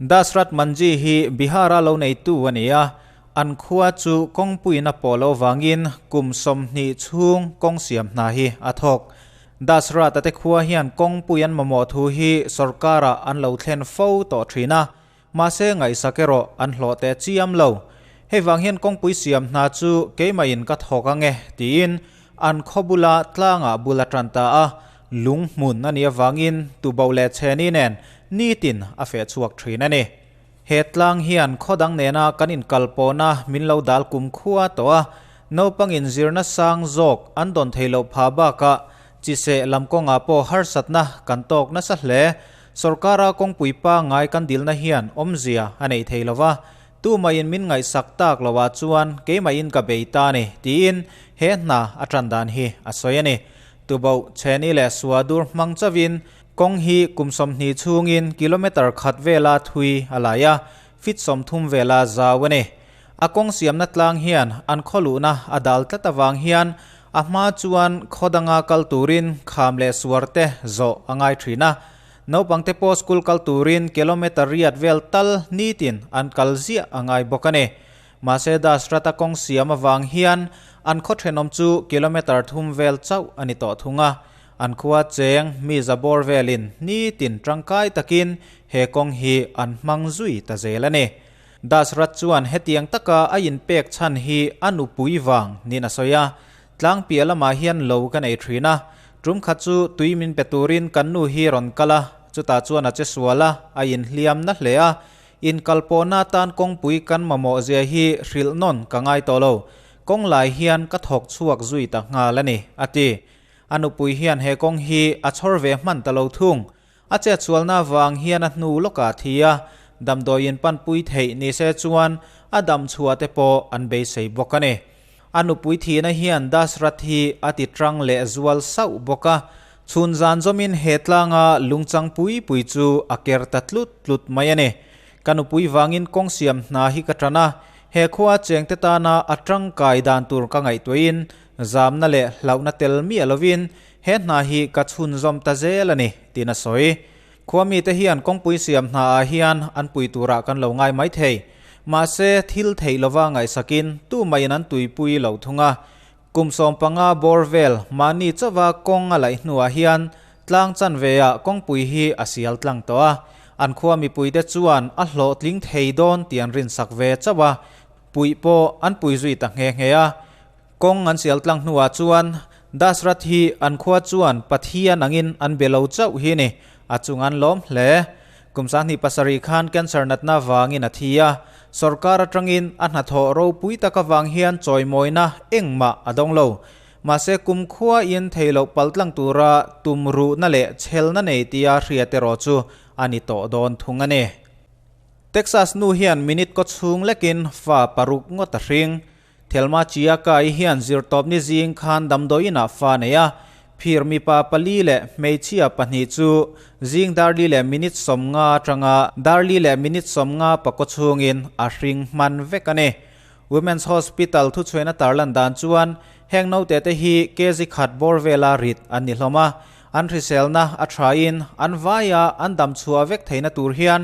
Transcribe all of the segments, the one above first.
Dasrath Manjhi hi Bihar-a lo neitu a ni a, an khua chu kawngpuiin a pawh loh vangin kum 20 chhung kawng siam hna hi a thawk. Dasrath-a te khua hian kawngpui an mamawh thu hi sorkar-ah an lo thlen fo tawh thin a, mahse ngaihsak erawh an hlawh teh chiam lo. Hei vang hian kawngpui siam hna chu keimahin ka thawk ang e, tiin an khaw bula tlangah bul a tan ta a, lung hmun a nih avangin tuboh leh chheni nen nitin a feh chhuak thin a ni. He tlang hian khaw dang nena kan inkalpawhna min lo dal kum khua tawh a, naupangin zirna sang zawk an dawn thei loh phah bakah chiseh lam kawngah pawh harsatna kan tawk nasa hle. Sorkara kawngpui pangngai kan dilna hian awmzia a nei thei lo va, tumaiin min ngaihsak tak loah chuan keimahin ka bei ta a ni, tiin he hna a tan dan hi a sawi a ni. Tuboh, Chheni leh Suadur hmang chauhin kawng hi kum 20 chhungin kilometre khat vela thui a lai a, feet 30 vela zau a ni. A kawng siamna tlang hian an khaw luhna a dal tlat avang hian a hma chuan khaw danga kal turin kham leh suar te zawh a ngai thin a. Naupang te pawh school kal turin kilometre riat vel tal nitin an kal ziah a ngai bawk a ni. Mahse Dasrat-a kawng siam avang hian an khaw thenawm chu kilometre thum vel chauh a ni tawh thung a. An khua cheng mi za bawr velin nitin tangkai takin he kawng hi an hmang zui ta zel a ni. Dasrat chuan hetiang taka a inpek chhan hi a nupui vang niin a sawi a, Tlangpiah lamah hian lo ka nei thin a, tum khat chu tui min pe turin kan nu hi rawn kal a, chutah chuan a che sual a, a inhliam na hle a, inkalpawhna atan kawngpui kan mamawh zia hi hrilh nawn ka ngai tawh lo, kawng lai hian ka thawk chhuak zui ta nghal a ni, a ti. A nupui hian he kawng hi a chhawr ve hman ta lo thung. A chetsualna vang hian a hnu lawkah thi a, damdawiin panpui theih ni se chuan a dam chhuah te pawh an beisei bawk a ni. A nupui thihna hian Dasrath hi a ti tang leh zual sauh bawk a, chhun zan zawmin he tlanga lungchang pui pui chu a ker ta tlut tlut mai a ni. Ka nupui vangin kawng siam hna hi ka tan a, he khua chengte tana a tangkai dan tur ka ngaihtuahin zamna leh hlauhna tel miah lovin He hna hi ka chhunzawm ta zel a ni, tiin a sawi. Khua mite hian kawngpui siam hnaah hian an pui turah kan lo ngai mai thei. Mahse, thil theih lova ngaihsakin tumaiin an tuipui lo thung a. Kum 15 bawr vel mahni chauha kawng a laih hnuah hian tlang chanveah kawngpui hi a sial tlang tawh a. An khua mipuite chuan a hlawhtling thei dawn tih an rinsak ve chauh a, puih pawh an pui zui ta nghe nghe a. Kawng an sial tlang hnuah chuan Dasrath hi an khua chuan Pathian angin an be lo chauh hi ni, a chung an lawm hle. Kum 27 khan cancer natna vangin a thi a, sorkar atangin a hnathawh ropui tak avang hian chawimawina engmah a dawng lo. Mahse kum khua in thei loh pal tlang tura tum ruhna leh chhelna nei tia hriat erawh chu a ni tawh dawn thung a ni. Texas nu hian minute kaw chhung lekin fa paruk ngawt a hring. Thelma Chiakai hian zirtawpni zing khan damdawiinah fa nei a, phir mipa pali leh hmeichhia pahnih chu zing darli leh minute 50 atanga darli leh minute 50 pakaw chhungin a hring hman vek a ni. Women's Hospital thuchhuaina tarlan dan chuan heng naute te hi kg khat bawr vela rit an ni hlawm a, an hriselna a thain an vaia an dam chhuah vek theihna tur hian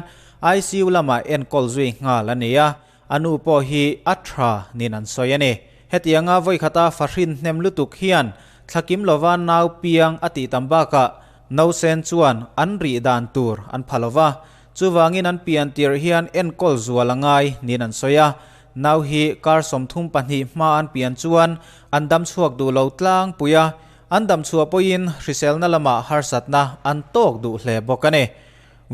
ICU lamah enkawl zui nghal a ni a. A nu pawh hi a tha niin an sawi a ni. Hetianga vawikhata fahrin hnem lutuk hian thlakim lova nau piang a tih tam bakah nausen chuan an rih dan tur an pha lova, chuvangin an pian tirh hian enkawl zual a ngai niin an sawi a. Nau hi kar 32 hma an pian chuan an dam chhuak duh lo tlangpui a, an dam chhuah pawhin hriselna lamah harsatna an tawk duh hle bawk a ni.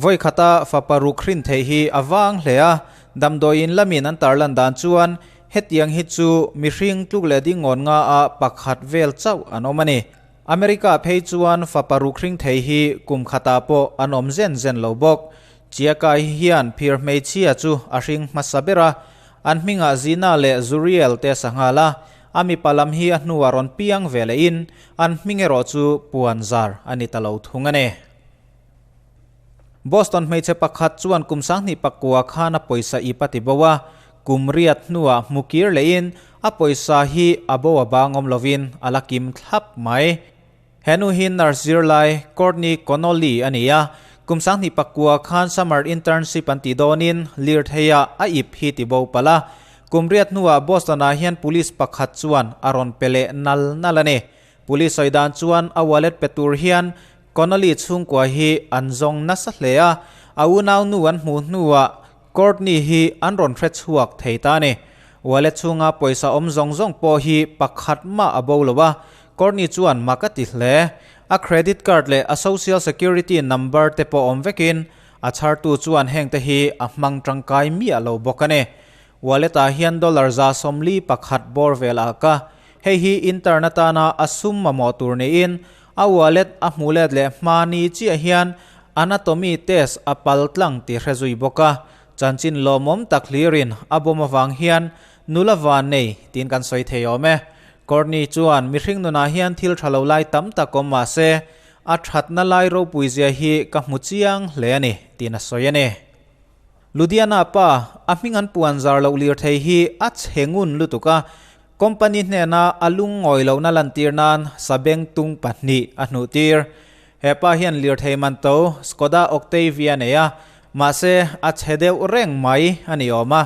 Vawikhata fa paruk hrin theih hi a vang hle a, damdawiin lamin an tarlan dan chuan hetiang hi chu mihring tluk leh ding ngawn nga a pakhat vel chauh an awm a ni. America phei chuan fa paruk hring thei hi kum khatah pawh an awm zen zen lo bawk. Chiakai hian phir hmeichhia chu a hring hmasa ber a, an hmingah Zina leh Zuriel te sa nghal a, a mipa lam hi a hnuah rawn piang ve lehin an hming erawh chu puan zar a ni ta lo thung a ni. Boston hmeichhe pakhat chuan kum 2009 khan a pawisa ip a ti bo a, kum riat hnuah hmu kir lehin a pawisa hi a bo a bang awm lovin a la kim thlap mai. He nu hi nurse zirlai Courtney Connolly a ni a, Kum 2009 khan summer internship an tih dawnin lirtheiah a ip hi ti bo palh a. Kum riat hnuah Boston-ah hian police pakhat chuan a rawn pe leh nal nal a ni. Police sawi dan chuan a wallet pe tur hian Connolly chhungkua hi an zawng nasa hle a, a unau nu an hmuh hnuah Courtney hi an rawn hre chhuak thei ta a ni. Wallet chhunga pawisa awm zawng zawng pawh hi pakhat mah a bo lo a, Courtney chuan mak a ti hle. A credit card leh a social security number te pawh awm vekin a chhartu chuan hengte hi a hmang tangkai miah lo bawk a ni. Wallet ah hian dollar 141 bawr vel a ak a, hei hi intern atana a sum mamawh tur niin a wallet a hmuh let leh hma ni chiah hian anatomy test a pal tlang tih hre zui bawk a, chanchin lawmawm tak hlirin a bawm avang hian nula van nei tiin kan sawi thei awm e. Courtney chuan mihring nunah hian thil tha lo lai tam tak awm mah se, a thatna lai ropui zia hi ka hmu chiang hle a ni tiin a sawi a ni. Ludhiana pa, a hming an puan zar loh lirthei hi a chhe ngun lutuk a, company hnena a lungngawi lohna lantir nan sabeng tung pahnih a hnuh tir. He pa hian lirthei man to Skoda Octavia nei a, mahse a chhe deuh reng mai a ni awm a.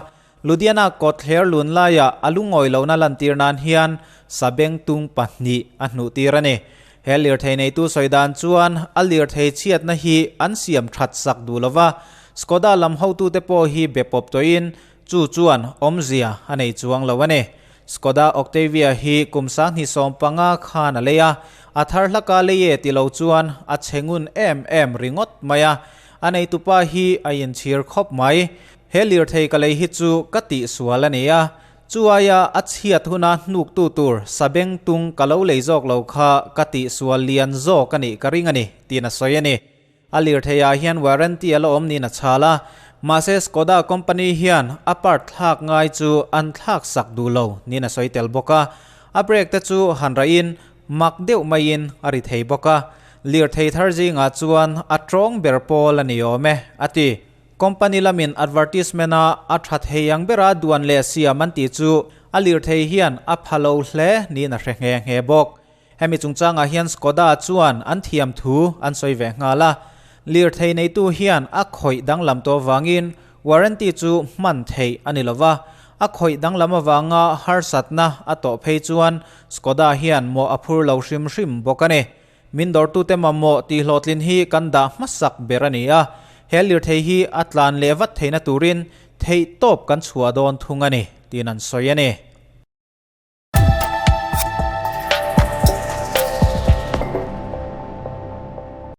Ludhiana kawt thler lun laia a lungngawi lohna lantir nan hian sabeng tung pahnih a hnuh tir a ni. He lirthei neitu sawi dan chuan a lirthei chhiatna hi an siam that sak duh lova, Skoda lam hotute pawh hi be pawp tawhin chu chuan awmzia a nei chuang lo a ni. Skoda Octavia hi kum 2015 khan a lei a, a thar hlaka lei e ti lo chuan a chhe ngun em em ringawt mai a, a neitupa hi a inchhir khawp mai. He lirthei ka lei hi chu ka tihsual a ni a, Chu aia a chhiat huna hnuktu tur sabeng tung ka lo lei zawk lo kha ka tihsual lian zawk a nih ka ring a ni, tiin a sawi a ni. A lirtheiah hian warranty a la awm niin a chhal a, mahse Skoda company hian a part thlak ngai chu an thlak sak duh lo niin a sawi tel bawk a. A brake te chu han rahin mak deuh maiin a ri thei bawk a, lirthei thar zingah chuan a tawng ber pawl a ni awm e, a ti. Company lamin advertisement a a tha thei ang bera duan leh siam an tih chu a lirthei hian a pha lo hle niin a hre nghe nghe bawk. Hemi chungchangah hian Skoda chuan an thiam thu an sawi ve nghal a, lirthei neitu hian a khawih danglam tawh avangin warranty chu hman theih a ni lova, a khawih danglam avanga harsatna a tawh phei chuan Skoda hian mawh a phur lo hrim hrim bawk a ni. Min dawrtute mamawh tih hlawhtlin hi kan dah hmasak ber a ni a, he lirthei hi a tlan leh vat theihna turin theihtawp kan chhuah dawn thung a ni, tiin an sawi a ni.